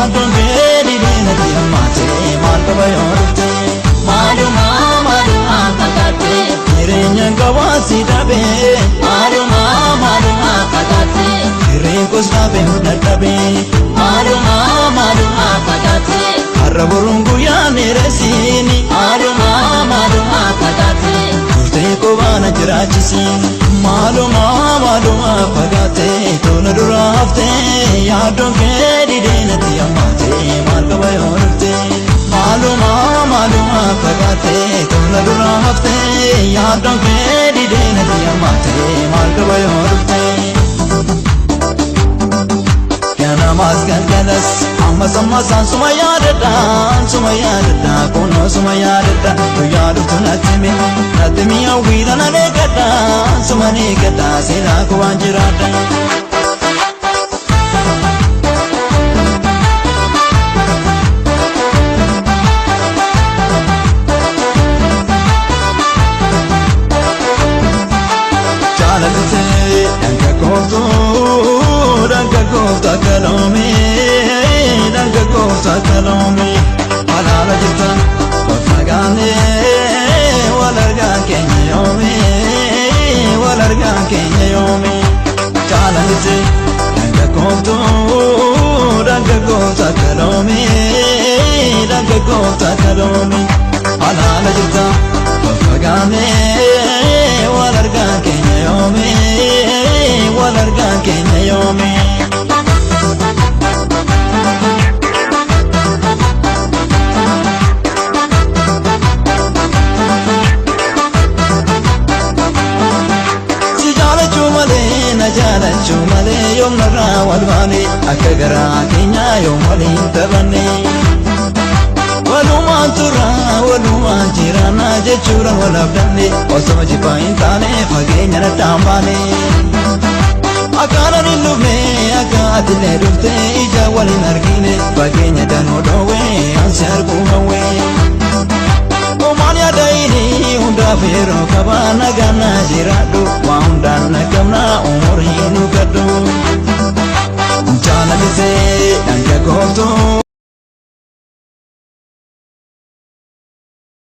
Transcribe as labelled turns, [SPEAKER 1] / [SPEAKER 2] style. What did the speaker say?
[SPEAKER 1] Yaaddoon kee didee natti hammaate maal qaba yoo dhufte.
[SPEAKER 2] Maalumaa maalumaa fakkaate.
[SPEAKER 1] Jireenyaan qabaasi dhabee.
[SPEAKER 2] Maalumaa maalumaa fakkaate.
[SPEAKER 1] Hirreen koos dhaabee dadhabee.
[SPEAKER 2] Maalumaa maalumaa fakkaate.
[SPEAKER 1] Har'a boruun guyyaa dheeressiini.
[SPEAKER 2] Maalumaa maalumaa fakkaate.
[SPEAKER 1] Turtee kophaa na jiraachisiin. Maalumaa maalumaa fagaate tola dura haftee yaaddoon kee didee natti hammaate maal qaba yoo dhufte. Maalumaa maalumaa fagaate tola dura haftee yaaddoon kee didee natti hammaate maal qaba yoo dhufte. Ganamaas galgalas ammas ammasaan suma yaadadha, suma yaadadha, kunoo suma yaadadha. Guyyaa dhuftu natti himi, natti himi, hawwiidha nan eeggadha, suma eeggadha, seenaa koo waan jiraadha. Jaalaltee dargaggooftuu, dargaggooftuu akka loomii, dargaggooftuu akka loomii, alaala jirta wal fagaannee wal argaan keenya yoomii, wal argaan keenya yoomii. Jaalaltee dargaggooftuu, dargaggooftuu akka loomii, dargaggooftuu akka loomii, alaala jirta wal fagaannee wal argaan keenya yoomii, wal argaan keenya yoomii. Si jaalachuu malee, na jaalachuu malee, yoom narraa wal baane, akka garaa keenyaa yoom waliin taphanne. Walumaan turra, walumaan jiraanna jechuudhaan wal abdanne, osoo jibbaa hin taane fageenya naddaan baane. Akkaanan hin dhufne, akka atillee dhufte ija waliin argine, fageenya danuu dhoowwee ansi arguu hawwee. Uumaan yaadayini hundaaf yeroo qaba, nagaan na jiraadhu, waa hundaan na qabna, umurii nu kadhu. Jaalalisee dargaggooftuu.